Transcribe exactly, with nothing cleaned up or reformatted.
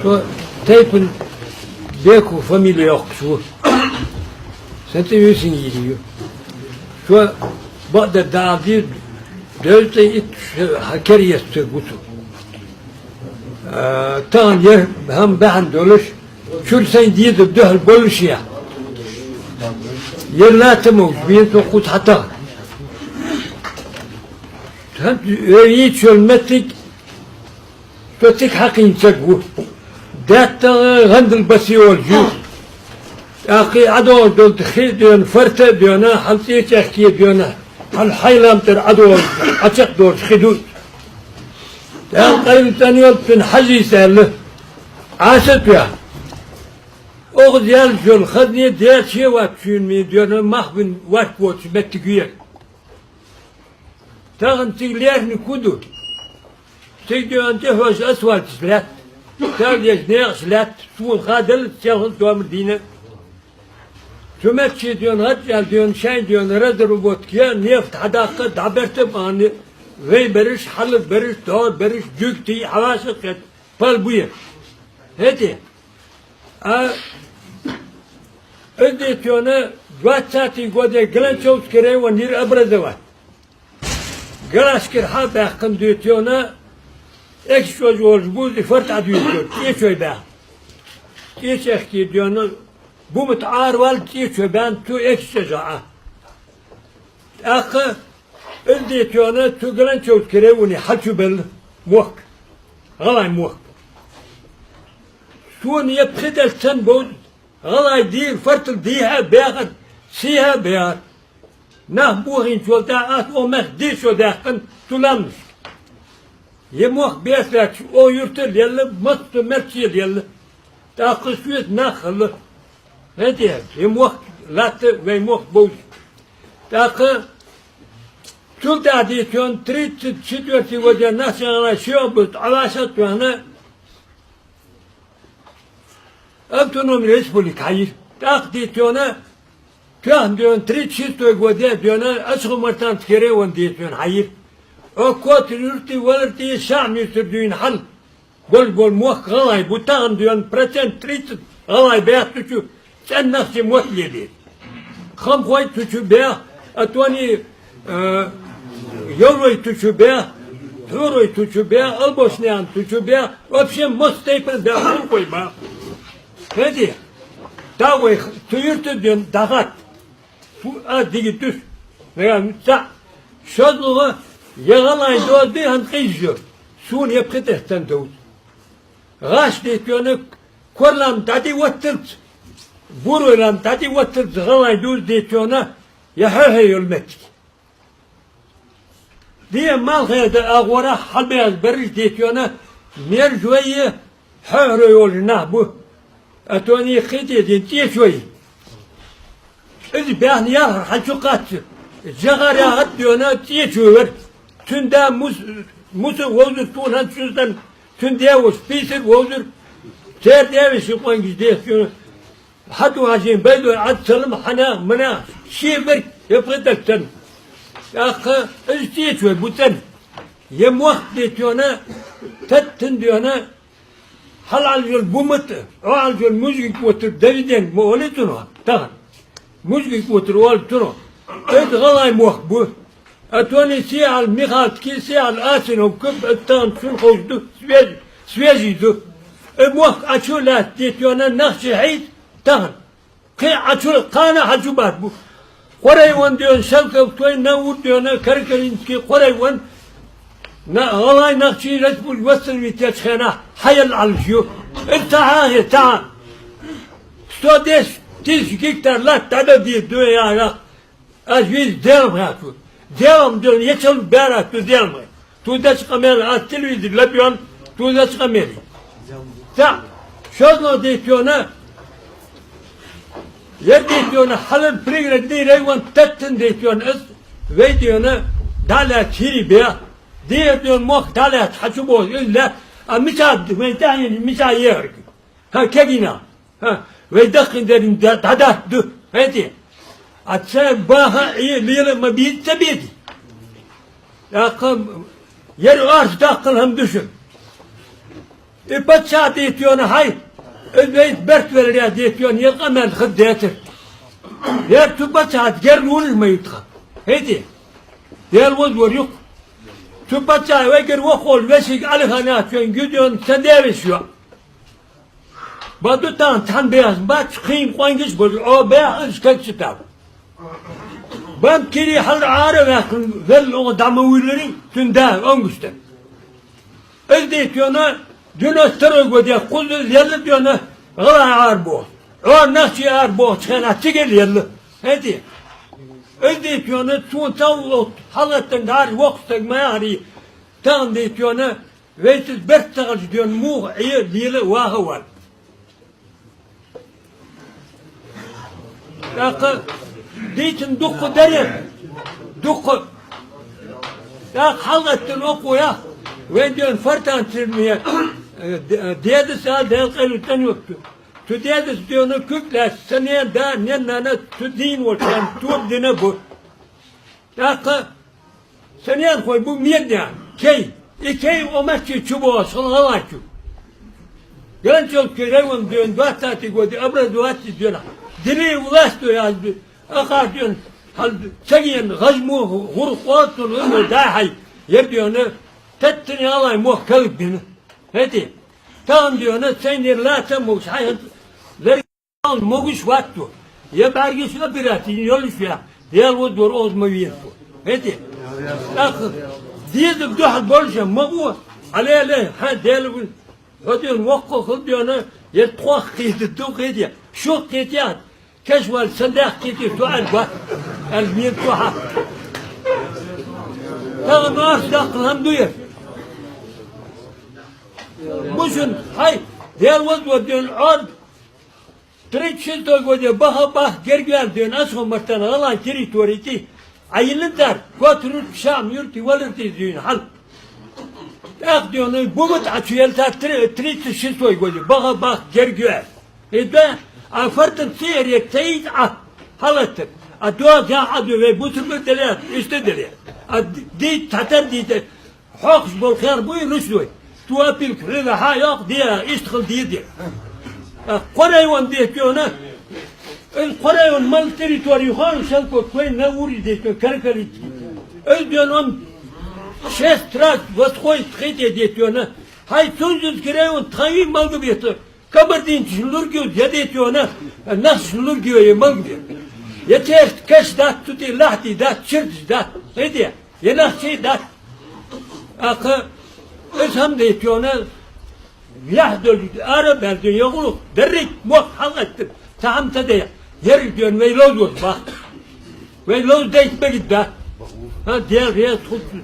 Со тайпан Беков фамили йоаккхаш ва. Са цӀи Висин-Юрий я. Со бакъдар дӀаала деза, дезткъеи итт шу хьа кераеттаргва со. А, тахан ер хӀама бахьан долаш, чура сайна дезар духьал болаш я. Ер латта ма вуч, вен со кхуза хьатаха. ХӀанз вай йийца йола моттиг, со цига хьакхийна саг ва. ДаьттагӀа гӀандал басе волаш ва. ТӀаккха ӀадоагӀаш дола хи а доьна, фарта а доьна, хьал ЦӀечахке доьна, хьал хьай лам тӀара ӀадоагӀаш, Ӏочакхдоалаш хи да из. ТӀаккха къайла цӀена йолчун хьажийса аьлла, Ӏаса а тоьхна. Оаха яьлча йола хазне дерча а вац шуна ма доьна, мах бина варк воцуш моттиг вера. Тахан цига лерхӀниг хӀун ду? Цига доьна тӀехьожа асфальташ лаьтта, тал еш некъаш лаьтта, сона ха даллалца селхан тоамар дийна. Цу меттаче доьна гӀадж аьлла доьна, шайна доьна разработка я, нефть хьадаккха, дӀаберта а бахьана, вай бераш, хьалха бераш, дӀор бераш, жугтий, хьаваша а кхетта, пал бу ер. ХӀаьта а, из дитона двадцатый годе Галанчевский район йир образовать. Галашкара хьа а баьккхина дитона, экс чӀож волаш бузи фарт Ӏадуьйцур, ЦӀечой баьхна. ЦӀечахке доьна, бумат Ӏараваьлла ЦӀечой баьхна, цу экс чӀожа Ӏа. ТӀаккха из дитона цу Галанчевский районе хьачубелла мохк, гӀалгӀай мохк. Сона е пхи даьлча санна бовза, гӀалгӀай дийр, фартал дийхьа а баьхар, сийхьа а баьхар. Нах бохийначул тӀехьагӀа аз оаха мехка дийшо даьккхина цу ламнашка. Е мохк беса лаьтташ оаха юрта а лелла, массо мерче а лелла. ТӀаккха соьца нах хилла. ХӀаьта а, е мохк латта, вай мохк бовза. ТӀаккха цул тӀехьа дитона тридцать четвёртый годе Нахчий-ГӀалгӀай ши обуз Ӏаваша а тоьхна, автономный республика хьайир. ТӀаккха дитона, тоьхна доьна, тридцать шестой годе доьна, Ачхо-Мартановский район дитона хьайир. Оаха котар юртий, валар тӀий, шахьа муьйсар дуьйна хьал болаш бола мохк гӀалгӀай бу, тахан доьна процент тридцать гӀалгӀай баьхача цу чу, цӀена нах чу мотт лелаеш. Хамхой цу чу баьхаб, Атони, э, Йовлой цу чу баьхаб, Хьурой цу чу баьхаб, Албошнаькъан цу чу баьхаб, вообще массо тайпан баьхаб, Хулкой баьхаб. ХӀаьта а, тӀаккха вай цу юрта доьна дӀахатта. Фу, аз дигит душ. Нагахь цхьаъ. ШозлагӀа, е гӀалгӀай доазув да хӀанз къиза йола, сона е пхи тӀехтан довз. ГӀаш дитона, Кор лам дӀадиъ ватталца, Бурой лам дӀадиъ ватталца гӀалгӀай доазув дитона, е хьоахье йола моттиг. Де малхеда агӀора хьалбаьхка бераш дитона, мержой, хьоахьарой волаш нах бу. Атони, кхетаде, ЦӀечой. Из баьхна яхар хьачукхаччалца, жагӀар яхар доьна ЦӀечо вар. Цун да Мус-, Муса вовзар тхона хӀанз чу санна, цун даь воша Писар вовзар. Церан даь-веший къонгаш дехкина. ХьатӀа хьажийна, Байдой Ӏад, Салам, хьанах, манах, ший берг, е пхи даьлча санна. ТӀаккха из ЦӀечой бу цӀена. Е мохк дитона, таттан доьна, хьалха Ӏалашйола бумат, Ӏо Ӏалашйола мужгиг мотор доведен ма олий цунах тахан. Мужгиг мотор оал цунах. Из гӀалгӀай мохк бу. Атони, Сиал Михалкий, Сиал Асиновка, тахан шун ховш ду, свежий, свежий ду. Э мохк Ӏачу лаьтта дитона, нах чу хьийта тахан. Кхин Ӏачу, кхана хьачубатта бу. Къорайван доьна, Шелковской, Наур доьна, Каракалинский, Къорайван, на-, гӀалгӀай, нах чу республика восстановить еча хенахь хьаелла Ӏалаш ю. Из ца хьахе, ца хьа. Сто десять тысяч гектар латта дӀадала деза ду яхаш. Аз веза Делан хьа ду. Делан доьна ечал бара ду Делан. Тузача къамел, аз телевизор лабион, тузача къамел. Ца, шозлагӀа дитона, ер дитона, хьалар пригородный район таттан дитона, из вай доьна дӀалаьца хӀирий бе, дера доьна мохк дӀалаьца хьачубоз, из лаьца, а мича, вай тӀехьен мича ехарг. ХӀа, кегийна. ХӀа, вай дахкин дерриг да-, дӀадатта ду. ХӀаьта а, цхьа баха Ӏе лела ма бийта ца бийта. ТӀаккха ер орца даккхал хӀама ду шун. И паччахь дийта йона хьай, из вайта барт веларя дийта йона, ер къамаьл хӀама децар. Ер цу паччахьа герга лувш ма ю тха. ХӀаьта, Даьла вазор юкъ. Цу паччахьа вайгара воккхагӀвола вешийга Ӏалихана яхачоа гуьдена са девиш йоа. Баду тахан цхьан бехаш бац, кхийна къонгаш бажа, Ӏо баьха из кагча тав. Бан кири хьалра Ӏара ваьккхина велла оха дӀа ма вуйлари, цун да онгуш да. Из дийта йона, девяносто второй годехь кхузза лелла йона, гӀалгӀай арабоахаш. Ӏо нахчий арабоахача хана цигара лелла. ХӀаьта, из дийта йона, цун цавлот хьалгӀаттан дӀара воккха стаг ма яхари, тахан дийта йона, вайцига барт ца хилча дена муха Ӏе лела ваха вар. ТӀаккха дийцан дукха даре, дукха. ТӀаккха хьалгӀаттан окхо яхар, вай дена фортан цирме, э, д-, дедас ала, Даьла къайле тӀанюрту. Цу дедас дена куьг лаьца, са нена да, ненна нана цу дийна волчарна тоба дина бу. ТӀаккха са ненахой бу меднехь, кей. И кей Ӏомаччий чу богӀаш хила гӀалгӀачу. Ганчалкхе район дена двадцатый годе образоваться дена. Дили власть яз акхар дена. Хьал цаген гӀажмо гӀур къоцун вуно дахьай. Ер дена таттани алай мох калбина. ХӀаьта, тахан дена сайнера лаца могаш хьайханца лер Ал могаш ватто. Я бӀаргаш операци йолаш я. Даьла вазор оз ма веза. ХӀаьта, тӀаккха дезаг духьал болаш ма бу. Алеле, хьа Даьла ву. Хьо дена воккха хила дена, я тхох кхетаргда хӀаьта. Шух кхетаяц. Кеш вал сандах кхетий, цу аьлла гот. Аьлла мел цу хьа. Тахан ас даккхал хӀама ду ер. Мушун, хьай, Даьла вазор дена Ӏод. Тридцать шестой годе баха бах герга ваьнна дена Асхо-Мартана гӀалгӀай территори тӀа Ӏайилла дар, Котруд, Шам юрти валар тӀа дуьйна хьал. ТӀаккха дена бугат Ӏа чу елта три-, тридцать шестой годе баха бах герга ваьнна. И да, а фартан церек цаиз Ӏа хьалаттар. А доа я Ӏа ду вай бусурба делят, иштта делят. А д-, дийт татар дийта. Хьокхаш бола хер буй рушдой. Туапилг хьоьга хьа йоккха де, иштта хила де де. Кхо район дийта йона, из кхо район мел территори хьона шелкот кхойна ури дийта йона, каракалит. Из дена он шесть раз восходит хете дийта йона. Хьай цунзузки район тхайи малга бета. Кабардинцаш лургю я дийта йона, нахчаш лургю я малга бета. Я терт каш дат, тути лахти дат, чирдаш дат. Хете. Е нах чей дац. Аха, из хӀама дийта йона, яхь долаш, ара баьлча йогӀу, дерриг мох хьалгӀаттар, цхьа хӀама ца дайа, ерриг дена вай ловзош бах. Вай ловз дайта бегит да. ХӀа, Даьла реза хургда.